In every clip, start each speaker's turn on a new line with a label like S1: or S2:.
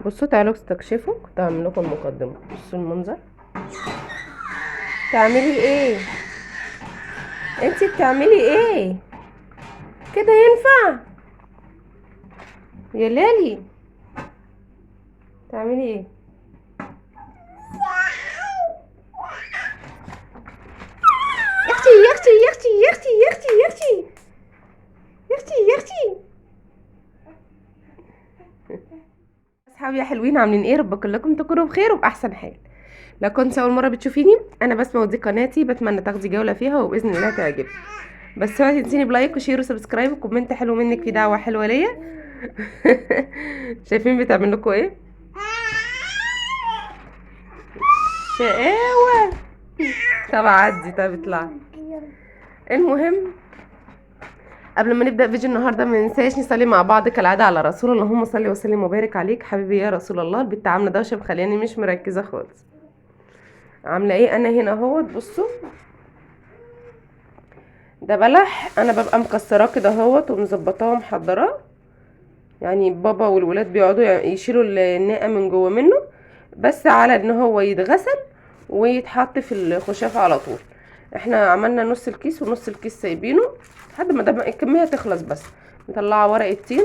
S1: بصوا تعالوا استكشفوا، كنت هعمل لكم المقدمة. بصوا المنظر. تعملي ايه انتي؟ بتعملي ايه كده؟ ينفع يا لالي؟ تعملي ايه؟ يا اختي يا اختي يا اختي يا اختي يا اختي يا اختي يا اختي يا اختي. اصحابي يا حلوين، عاملين ايه؟ رب كلكم تكونوا بخير وباحسن حال. لو كنت اول مرة بتشوفيني، انا بسمه ودي قناتي، بتمنى تاخدي جولة فيها وباذن الله تعجبك. بس اوعي تنسيني ب like و share و subscribe و comment حلو منك، في دعوه حلوة ليا. شايفين بتعمل لكم ايه؟ شقاوة. طب عدي، طب اطلعي. المهم قبل ما نبدا فيديو النهارده ما ننساش نصلي مع بعض كالعادة على رسول الله. اللهم صل وسلم وبارك عليك حبيبي يا رسول الله. البت عامله دوشه مخلياني مش مركزه خالص. عامله ايه انا هنا اهوت؟ بصوا ده بلح انا ببقى مكسراه كده اهوت ومظبطاه ومحضراه، يعني بابا والولاد بيقعدوا يشيلوا الناقة من جوه منه، بس على ان هو يتغسل ويتحط في الخشافه على طول. احنا عملنا نص الكيس ونص الكيس سايبينه لحد ما ده الكمية تخلص. بس مطلعه ورقة تين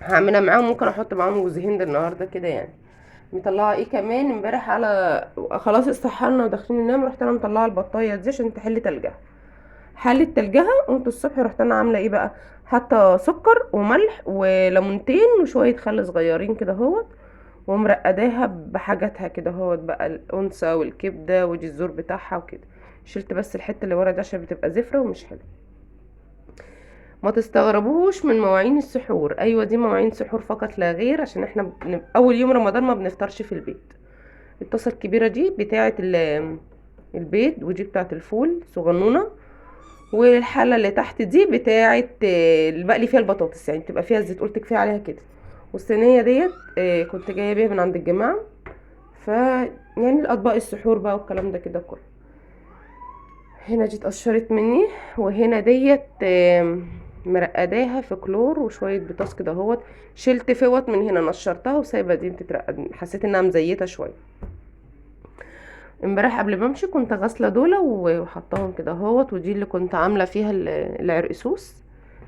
S1: هعملها معاهم، ممكن احط معاهم جوز هند النهارده كده يعني. مطلعه ايه كمان؟ امبارح على خلاص استحلنا وداخلين ننام، رحت انا مطلعه البطايه دي عشان تحل تلجها. حلت تلجها قمت الصبح رحت انا عامله ايه بقى؟ حاطه سكر وملح وليمونتين وشوية خل صغيرين كده اهوت، ومرقداها بحاجاتها كده اهوت بقى، الانثى والكبده ودي الزور بتاعها وكده. شلت بس الحتة اللي ورا دي عشان بتبقى زفره ومش حلوة. ما تستغربوش من مواعين السحور، ايوه دي مواعين سحور فقط لا غير، عشان احنا اول يوم رمضان ما بنفطرش في البيت. الطاسه الكبيرة دي بتاعه البيض، ودي بتاعه الفول صغنونه، والحله اللي تحت دي بتاعه اللي بقلي فيها البطاطس، يعني بتبقى فيها الزيت، قلت كفاية عليها كده. والصينيه ديت كنت جاية بيها من عند الجماعة، ف يعني الاطباق السحور بقى والكلام ده كده كله. هنا دي اتقشرت مني، وهنا ديت مرقداها في كلور وشوية بطاطس كده اهوت. شلت فوط من هنا نشرتها وسايبه دي بتترقد، حسيت انها مزيته شوية. امبارح قبل ما امشي كنت غاسله دول وحطاهم كده اهوت، ودي اللي كنت عامله فيها العرقسوس،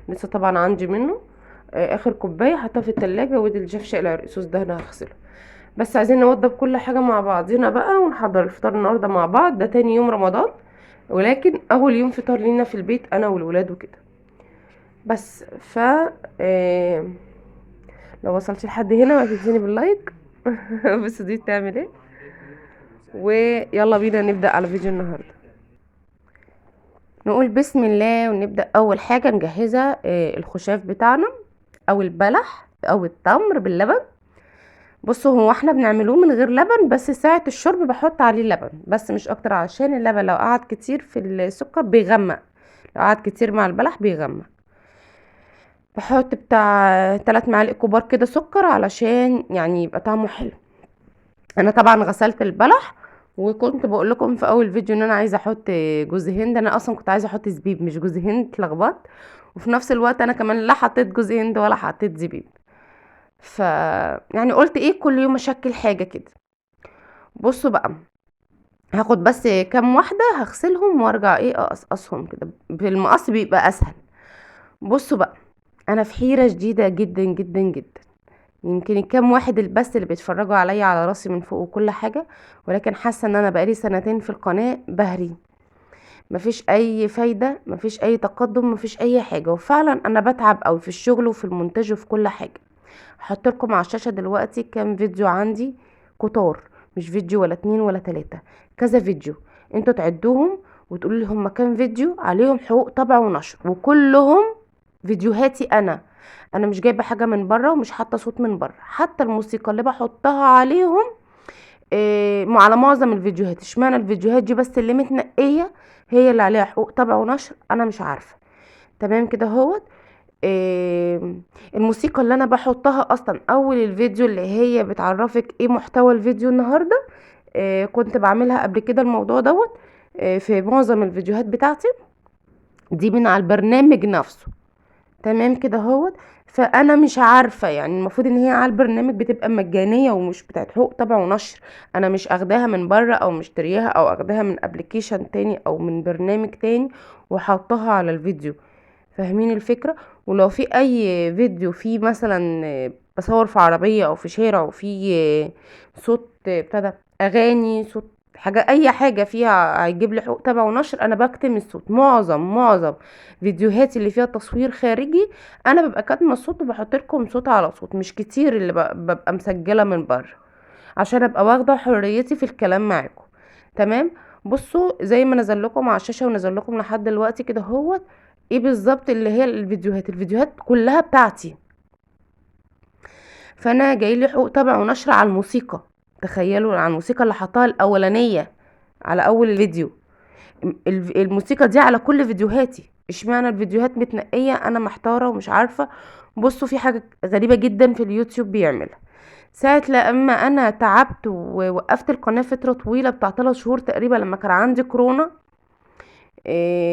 S1: لسه طبعا عندي منه اخر كوباية حطها في التلاجة. ودي الجفشه العرقسوس ده انا هغسله. بس عايزين نوضب كل حاجة مع بعضينا بقى ونحضر الفطار النهارده مع بعض. ده تاني يوم رمضان، ولكن اول يوم فطار لينا في البيت انا والولاد وكده. بس ف لو وصلتي لحد هنا ما تنسيني بال like. بس دي بتعمل ايه؟ ويلا بينا نبدأ على فيديو النهارده. نقول بسم الله ونبدأ. اول حاجة نجهزها الخشاف بتاعنا او البلح او التمر باللبن. بصوا هو احنا بنعملوه من غير لبن، بس ساعة الشرب بحط عليه لبن بس مش اكتر، عشان اللبن لو قعد كتير في السكر بيغمق، لو قعد كتير مع البلح بيغمق. بحط بتاع 3 معالق كبار كده سكر علشان يبقى طعمه حلو. انا طبعا غسلت البلح، وكنت بقول لكم في اول فيديو ان انا عايزه احط جوز هند. انا اصلا كنت عايزه احط زبيب مش جوز هند، اتلخبطت. وفي نفس الوقت انا كمان لا حطيت جوز هند ولا حطيت زبيب، ف قلت ايه كل يوم اشكل حاجة كده. بصوا بقى هاخد بس كام واحدة هغسلهم وارجع ايه اقصقصهم كده بالمقص، بيبقى اسهل. بصوا بقى انا في حيره شديدة جدا جدا جدا. يمكن الكام واحد بس اللي بيتفرجوا عليا على راسي من فوق وكل حاجة، ولكن حاسه ان انا بقالي سنتين في القناة بهري، مفيش اي فايده، مفيش اي تقدم، مفيش اي حاجة. وفعلا انا بتعب قوي في الشغل وفي المونتاج وفي كل حاجة. هحط لكم على الشاشة دلوقتي كام فيديو عندي كتار، مش فيديو ولا 2 ولا 3، كذا فيديو انتوا تعدوهم وتقولوا لي هم كام فيديو عليهم حقوق طبع ونشر، وكلهم فيديوهاتي انا. انا مش جايبه حاجة من بره ومش حاطه صوت من بره، حتى الموسيقى اللي بحطها عليهم على معظم الفيديوهات. اشمعنى الفيديوهات دي بس اللي متنقيه هي اللي عليها حقوق طبع ونشر؟ انا مش عارفه. تمام كده اهوت. الموسيقى اللي انا بحطها اصلا اول الفيديو اللي هي بتعرفك ايه محتوى الفيديو النهارده، كنت بعملها قبل كده الموضوع دوت، في معظم الفيديوهات بتاعتي دي من على البرنامج نفسه. تمام كده اهوت. فانا مش عارفه، يعني المفروض ان هي على البرنامج بتبقى مجانية ومش بتاعت حقوق طبع ونشر، انا مش اخداها من بره او مشترياها او اخداها من application تاني او من برنامج تاني وحطها على الفيديو، فاهمين الفكرة؟ ولو في اي فيديو فيه مثلا بصور في عربية او في شارع وفي صوت ابتدى اغاني، صوت حاجة، اي حاجة فيها هيجيب لي حقوق طبع ونشر، انا بكتم الصوت. معظم فيديوهاتي اللي فيها تصوير خارجي انا ببقى كاتمه الصوت وبحط لكم صوت على صوت، مش كتير اللي ببقى مسجله من بره عشان ابقى واخده حريتي في الكلام معاكم. تمام. بصوا زي ما نزل لكم على الشاشة ونزل لكم لحد دلوقتي كده اهوت ايه بالظبط اللي هي الفيديوهات كلها بتاعتي. فانا جاي لي حقوق طبع ونشر على الموسيقى، تخيلوا، على الموسيقى اللي حطاها الاولانية على اول الفيديو، الموسيقى دي على كل فيديوهاتي. اشمعنى الفيديوهات متنقيه؟ انا محتارة ومش عارفه. بصوا في حاجة غريبة جدا في اليوتيوب بيعملها. ساعة لما انا تعبت ووقفت القناة فترة طويلة بتاع 3 شهور تقريبا، لما كان عندي كورونا،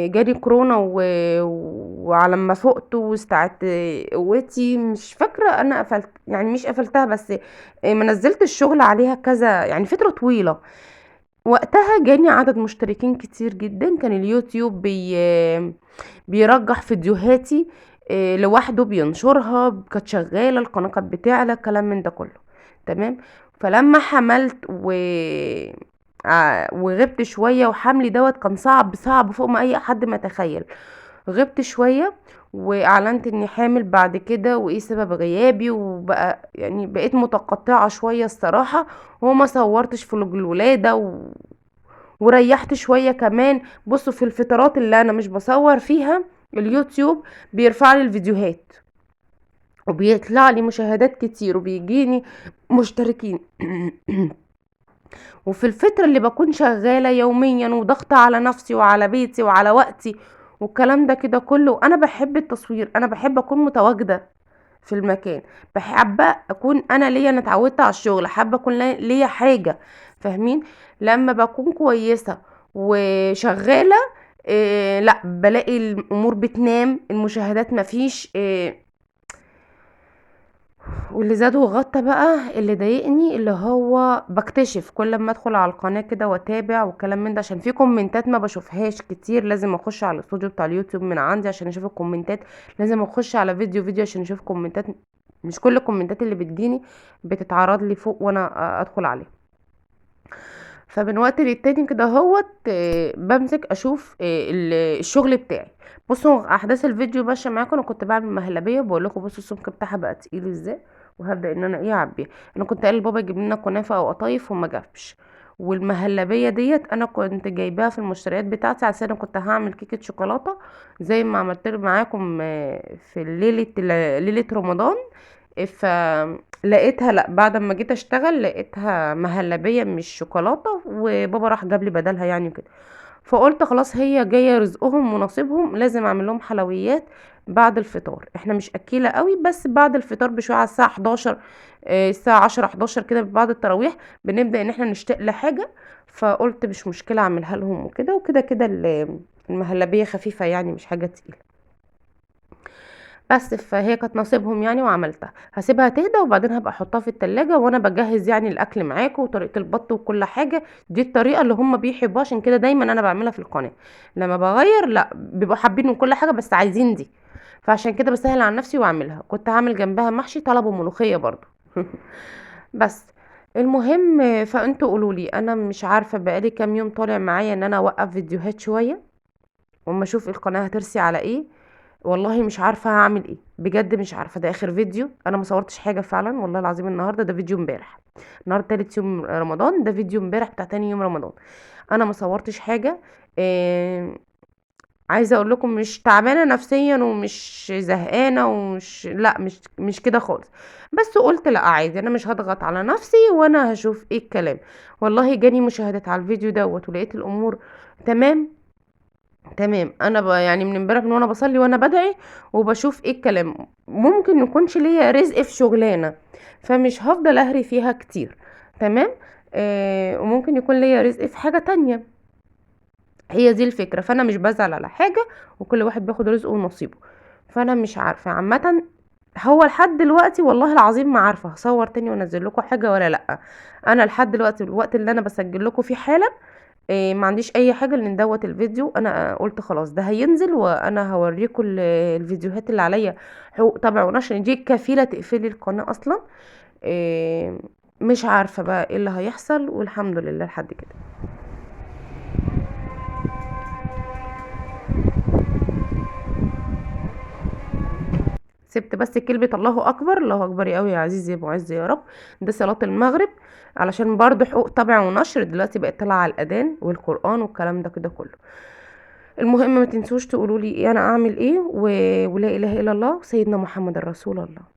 S1: جالي كورونا وعلى ما فقت واستعدت قوتي، مش فاكره انا قفلت، يعني مش قفلتها بس، ما نزلت الشغل عليها كذا، يعني فترة طويلة. وقتها جاني عدد مشتركين كتير جدا، كان اليوتيوب بيرجح فيديوهاتي، لوحده بينشرها، كانت شغالة القناة، كانت بتعلى، كلام من ده كله. تمام. فلما حملت وغبت شوية، وحملي دوت كان صعب صعب فوق ما اي حد ما تخيل، غبت شوية واعلنت اني حامل بعد كده وايه سبب غيابي، وبقى يعني بقيت متقطعه شوية الصراحة، وما صورتش فلوج الولادة وريحت شوية كمان. بصوا في الفترات اللي انا مش بصور فيها اليوتيوب بيرفع لي الفيديوهات وبيطلع لي مشاهدات كتير وبيجيني مشتركين. وفي الفترة اللي بكون شغالة يوميا وضغطة على نفسي وعلى بيتي وعلى وقتي والكلام ده كده كله، انا بحب التصوير، انا بحب اكون متواجدة في المكان، بحب اكون انا ليا، انا اتعودت على الشغل، حابة اكون ليا حاجة، فاهمين؟ لما بكون كويسة وشغالة، لا بلاقي الامور بتنام، المشاهدات مفيش، واللي زاد وغطى بقى اللي ضايقني اللي هو بكتشف كل ما ادخل على القناة كده واتابع والكلام من ده، عشان في كومنتات ما بشوفهاش كتير، لازم اخش على الاستوديو بتاع اليوتيوب من عندي عشان اشوف الكومنتات، لازم اخش على فيديو فيديو عشان اشوف كومنتات، مش كل الكومنتات اللي بتجيني بتتعرض لي فوق وانا ادخل عليها. فمن وقت للتاني كده اهوت، بمسك اشوف، الشغل بتاعي. بصوا احداث الفيديو ماشية معاكم، انا كنت بعمل مهلبية وبقول لكم بصوا السمك بتاعها بقى تقيل ازاي، وهبدا ان انا اعبيها. انا كنت قايله لبابا يجيب لنا كنافه او قطايف وما جابش، والمهلبيه ديت انا كنت جايباها في المشتريات بتاعتي عشان انا كنت هعمل كيكة شوكولاتة زي ما عملت معاكم، في ليلة رمضان، فلقيتها لا بعد ما جيت اشتغل لقيتها مهلبية مش شوكولاتة، وبابا راح جاب لي بدلها يعني وكده. فقلت خلاص هي جاية رزقهم ونصيبهم، لازم اعمل لهم حلويات بعد الفطار. احنا مش اكيله قوي، بس بعد الفطار بشوية على الساعة 11، الساعة 10 11 كده بعد التراويح بنبدا ان احنا نشتاق لحاجة. فقلت مش مشكلة اعملها لهم وكده، وكده كده المهلبيه خفيفة يعني مش حاجة تقيلة، بس فهي كانت نصيبهم يعني وعملتها. هسيبها تهدى وبعدين هبقى احطها في التلاجة وانا بجهز يعني الاكل معاكم وطريقه البط وكل حاجة. دي الطريقة اللي هم بيحبوها، عشان كده دايما انا بعملها في القناة، لما بغير لا بيبقوا حابين وكل حاجة بس عايزين دي، فعشان كده بسهل على نفسي واعملها. كنت هعمل جنبها محشي، طلبوا ملوخية برضو. بس المهم فانتوا قولوا لي، انا مش عارفه بقالي كام يوم طالع معايا ان انا اوقف فيديوهات شوية واما اشوف القناة هترسي على ايه. والله مش عارفه هعمل ايه بجد، مش عارفه. ده اخر فيديو، انا ما صورتش حاجة فعلا والله العظيم النهارده، ده فيديو امبارح، النهارده تالت يوم رمضان، ده فيديو امبارح بتاع تاني يوم رمضان، انا ما صورتش حاجة. عايزه اقول لكم مش تعبانة نفسيا ومش زهقانه ومش، لا مش كده خالص، بس قلت لا عادي انا مش هضغط على نفسي وانا هشوف ايه الكلام. والله جاني مشاهدات على الفيديو دوت ولقيت الامور تمام تمام. انا يعني من امبارح من وانا بصلي وانا بدعي وبشوف ايه الكلام، ممكن يكونش ليا رزق في شغلانة فمش هفضل اهري فيها كتير، تمام. وممكن يكون ليا رزق في حاجة تانية، هي دي الفكرة. فانا مش بزعل على حاجة وكل واحد بياخد رزقه ونصيبه. فانا مش عارفه عامة هو لحد دلوقتي والله العظيم ما عارفه هصور تاني وانزل لكم حاجة ولا لا. انا لحد دلوقتي الوقت اللي انا بسجل لكم فيه حالا ما عنديش اي حاجة، لان دوت الفيديو انا قلت خلاص ده هينزل وانا هوريكم الفيديوهات اللي عليا حقوق طبع ونشر، دي كفيله تقفلي القناة اصلا. مش عارفه بقى ايه اللي هيحصل، والحمد لله لحد كده. سبت بس كلمة الله أكبر، الله أكبر يا قوي يا عزيز يا معز يا رب. ده صلاة المغرب، علشان برضو حقوق طبع ونشر دلوقتي بقت طالعة على الأذان والقرآن والكلام ده كده كله. المهم ما تنسوش تقولوا لي انا اعمل ايه، ولا اله الا الله سيدنا محمد رسول الله.